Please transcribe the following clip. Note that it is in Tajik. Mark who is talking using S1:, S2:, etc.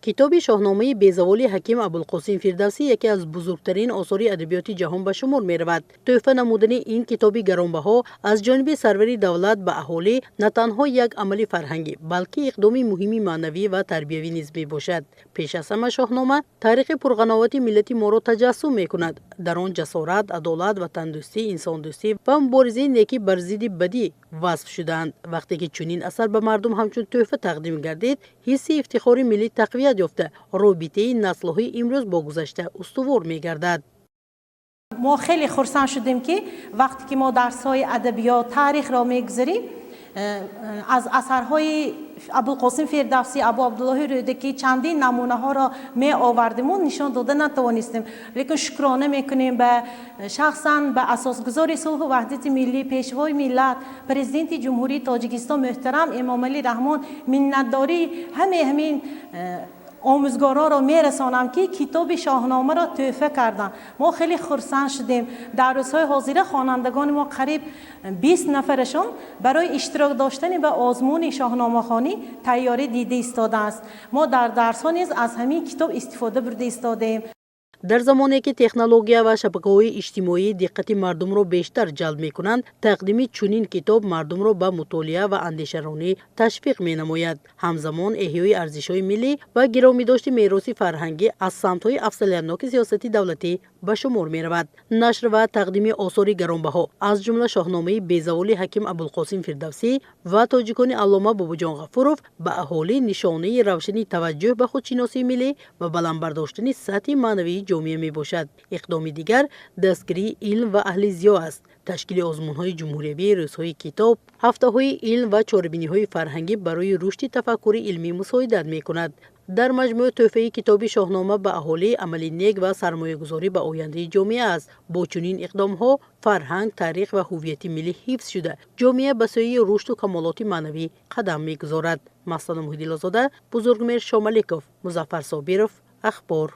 S1: Китоби Шоҳномаи безаволи Ҳаким Абулқосим Фирдавсӣ яке аз бузургтарин осори адабиёти ҷаҳон ба шумор меравад. Тӯҳфа намудани ин китоби гаронбаҳо аз ҷониби сарвари давлат ба аҳолӣ на танҳо як амали фарҳангӣ, балки иқдоми муҳими маънавӣ ва тарбиявӣ низ мебошад. Пеш аз ҳама, Шоҳнома таърихи пурғановати миллати моро таҷассум мекунад. Дар он ҷасорат, адолат, ватандӯстӣ, инсондӯстӣ ва муборизаи некӣ бар зидди бадӣ васф шудаанд. Вақте ки чунин асар ба мардум ҳамчун тӯҳфа тақдим гардид, ҳисси ифтихори миллӣ тақвият ёфта, робитаи наслҳои имрӯз бо гузашта устувор мегардад.
S2: Мо хеле хурсанд шудем, ки вақте ки мо дарсҳои адабиёт, таърихро мегузарем, аз асарҳои Абулқосим Фирдавсӣ, Абу Абдуллоҳи Рӯдакӣ чандин намунаҳоро меовардиму нишон дода натавонистем. Лекин шукрона мекунем ба шахсан ба асосгузори сулҳу ваҳдати миллӣ, Пешвои миллат, Президенти Ҷумҳурии Тоҷикистон муҳтарам Эмомалӣ Раҳмон. Миннатдории ҳамаи ҳамин омӯзгоронро мерасонам, ки китоби Шоҳномаро тӯҳфа карданд. Мо хеле хурсанд шудем. Дар рӯзҳои ҳозира хонандагони мо қариб 20 нафарашон барои иштирок доштани ба озмуни шоҳномахонӣ тайёрӣ дида истодааст. Мо дар дарсҳо низ аз ҳамин китоб истифода бурда истодаем.
S1: Дар замоне ки технология ва шабакаҳои иҷтимоӣ диққати мардумро бештар ҷалб мекунанд, тақдими чунин китоб мардумро ба мутолиа ва андешаронӣ ташвиқ менамояд. Ҳамзамон, эҳёи арзишҳои миллӣ ва гиромидошти мероси фарҳангӣ аз самтҳои афзалиятноки сиёсати давлатӣ ба шумор меравад. Нашр ва тақдими осори гаронбаҳо, аз ҷумла Шоҳномаи безаволи Ҳаким Абулқосим Фирдавсӣ ва Тоҷикони аллома Бобоҷон Ғафуров, ба аҳолӣ нишонаи равшани таваҷҷӯҳ ба худшиносии миллӣ ва баланд бардоштани сатҳи маънавии ҷомеа мебошад. Иқдоми дигар дастгирии илм ва аҳли зиё аст. Ташкили озмунҳои ҷумҳуриявӣ, рӯзҳои китоб, ҳафтаҳои илм ва чорабиниҳои фарҳангӣ барои рушди тафаккури илмӣ мусоидат мекунад. Дар маҷмӯъ, тӯҳфаи китоби Шоҳнома ба аҳолӣ амали нек ва сармоягузорӣ ба ояндаи ҷомеа аст. Бо чунин иқдомҳо фарҳанг, таърих ва ҳуввияти миллӣ ҳифз шуда, ҷомеа ба сӯи рушду камолоти маънавӣ қадам мегузорад. Мастона Муҳиддинлозода, Бузургмер Шомаликов, Музаффар Собиров, Ахбор.